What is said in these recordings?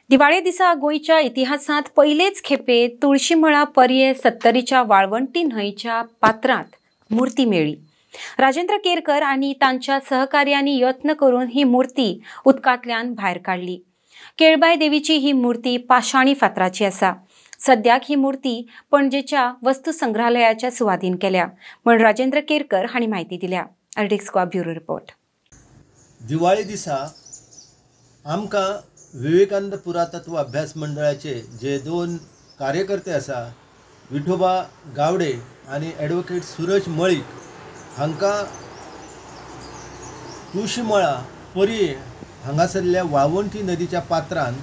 दिवाळे दिसा गोंयच्या इतिहासांत पयलेच खेपे तुळशीमळा पर्ये सत्तरीच्या वाळवंटी न्हंयच्या पात्रांत मूर्ती मेळ्ळी. राजेंद्र केरकर आनी तांच्या सहकार्यांनी यत्न करून ही मूर्ती उदकांतल्यान भायर काडली. केळबाय देवीची ही मूर्ती पाशाणी फातराची आसा. सद्याक ही मूर्ती पणजेच्या वस्तू संग्रहालयाच्या सुवादीन केल्या म्हण राजेंद्र केरकर हांणी म्हायती दिल्या. RDX Goa bureau report. दिवाळे दिसा आमकां विवेकानंद पुरातत्व अभ्यास मंडळाचे जे दोन कार्यकर्ते आसा, विठोबा गावडे आनी एडवोकेट सूरज मळीक, हांकां तुळशीमळा पर्ये हांगासरल्या वाळवंटी नदीच्या पात्रान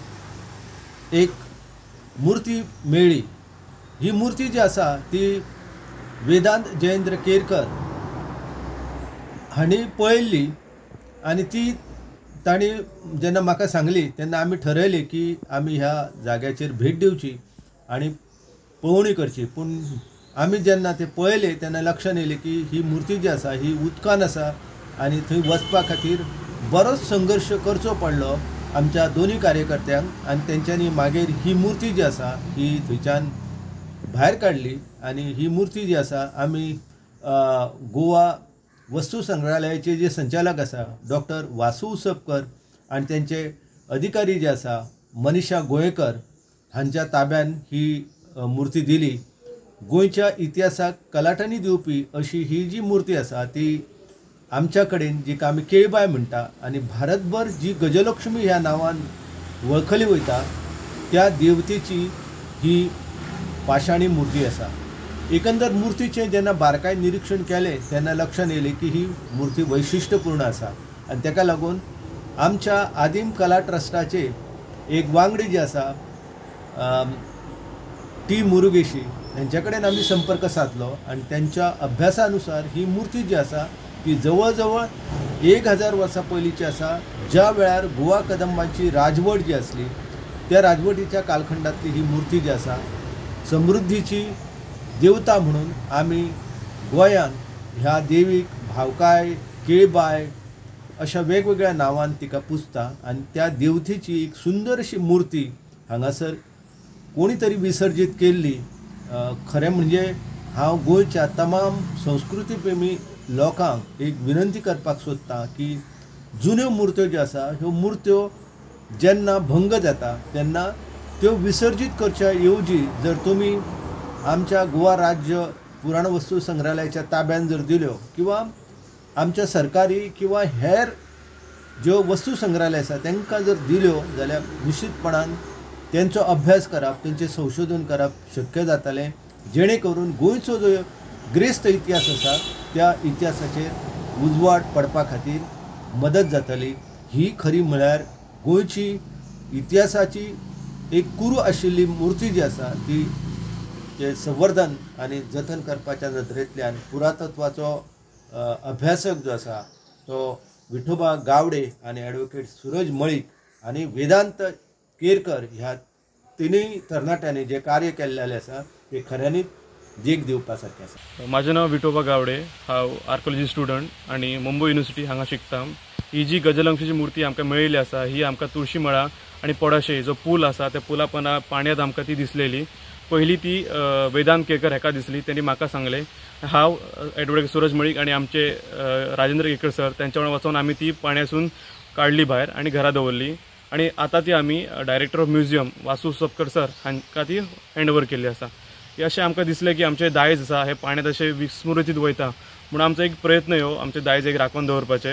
एक मूर्ती मेळ्ळी. ही मूर्ती जी आसा ती वेदांत जयेंद्र केरकर हांणी पळयल्ली आनी ती तांणी जेन्ना म्हाका सांगली तेन्ना आमी ठरयलें की आमी ह्या जाग्याचेर भेट दिवची आनी पळोवणी करची. पूण आमी जेन्ना ते पळयले तेन्ना लक्षांत येयलें की ही मूर्ती जी आसा ही उदकान आसा आनी थंय वचपा खातीर बरोच संघर्श करचो पडलो आमच्या दोनूय कार्यकर्त्यांक आनी तेंच्यांनी मागीर ही मूर्ती जी आसा ही थंयच्यान भायर काडली आनी ही मूर्ती जी आसा आमी गोवा वस्तू संग्रहालयाचे जे संचालक आसा डॉक्टर वासू उसपकर आनी तेंचे अधिकारी जे आसा मनीषा गोयेकर हांच्या ताब्यान ही मूर्ती दिली. गोंयच्या इतिहासाक कलाटणी दिवपी अशी ही जी मूर्ती आसा ती आमच्या कडेन जिका आमी केळबाय म्हणटा आनी भारतभर जी गजलक्ष्मी ह्या नांवान वळखली वयता त्या देवतेची ही पाशाणी मूर्ती आसा. एकंदर मूर्तीचें जेन्ना बारकाय निरिक्षण केलें तेन्ना लक्षांत येयलें की ही मूर्ती वैशिश्ट्यपूर्ण आसा आनी तेका लागून आमच्या आदिम कला ट्रस्टाचे एक वांगडी जे आसा टी मुरुगेशी हेंच्या कडेन आमी संपर्क सादलो आनी तेंच्या अभ्यासा अनुसार ही मूर्ती जी आसा ती जवळ जवळ 1000 वर्सां पयलींची आसा, ज्या वेळार गोवा कदंबांची राजवट जी आसली त्या राजवटीच्या कालखंडांतली ही मूर्ती जी आसा समृद्धीची देवता म्हणून आमी गोंयांत ह्या देवीक भावकाय, केळबाय अशा वेगवेगळ्या नांवान तिका पुजता आनी त्या देवतेची एक सुंदर अशी मूर्ती हांगासर कोणी तरी विसर्जीत केल्ली. खरें म्हणजे हांव गोंयच्या तमाम संस्कृती प्रेमी लोकांक एक विनंती करपाक सोदता की जुन्यो मूर्त्यो ज्यो आसा ह्यो मूर्त्यो जेन्ना भंग जाता तेन्ना त्यो विसर्जीत करच्या येवजी जर तुमी आमच्या गोवा राज्य पुराण वस्तू संग्रहालयाच्या ताब्यान जर दिल्यो किंवा आमच्या सरकारी किंवा हेर ज्यो वस्तू संग्रहालय आसा तांकां जर दिल्यो जाल्यार निश्चितपणान तेंचो अभ्यास करप, तेंचें संशोधन करप शक्य जातलें, जेणे करून गोंयचो जो ग्रेस्त इतिहास आसा त्या इतिहासाचेर उजवाड पडपा खातीर मदत जातली. ही खरी म्हळ्यार गोंयची इतिहासाची एक कुरू आशिल्ली मूर्ती जी आसा ती ते संवर्धन आनी जतन करपाच्या नदरेंतल्यान पुरातत्वाचो अभ्यासक जो आसा तो विठोबा गावडे आनी एडवोकेट सूरज मळीक आनी वेदांत केरकर ह्या तिनूय तरणाट्यांनी जे कार्य केल्लें आसा ते खऱ्यांनीच देख दिवपा सारकें आसा. म्हाजें नांव विठोबा गावडे, हांव आर्कोलॉजी स्टुडंट आनी मुंबय युनिवर्सिटी हांगा शिकता. ही जी गजलक्ष्मीची मूर्ती आमकां मेळिल्ली आसा ही आमकां तुळशीमळा आनी पडशे जो पूल आसा त्या पुला पोंदा पाणयांत आमकां ती दिसलेली. पयली ती वेदांत केरकर हेका दिसली, तेणी म्हाका सांगलें. हांव एडवोकेट सूरज मळीक आनी आमचे राजेंद्र केरकर सर तेंच्या वांगडा वचोन आमी ती पाणयांसून काडली भायर आनी घरा दवरली आनी आतां ती आमी director of museum Vasu Usapkar sir हांकां ती हँड ओवर केल्ली आसा. अशें आमकां दिसलें की आमचें दायज आसा हें पाणयांत अशें विस्मृतीत वयता, म्हणून आमचो एक प्रयत्न ह्यो आमचें दायज एक राखून दवरपाचें.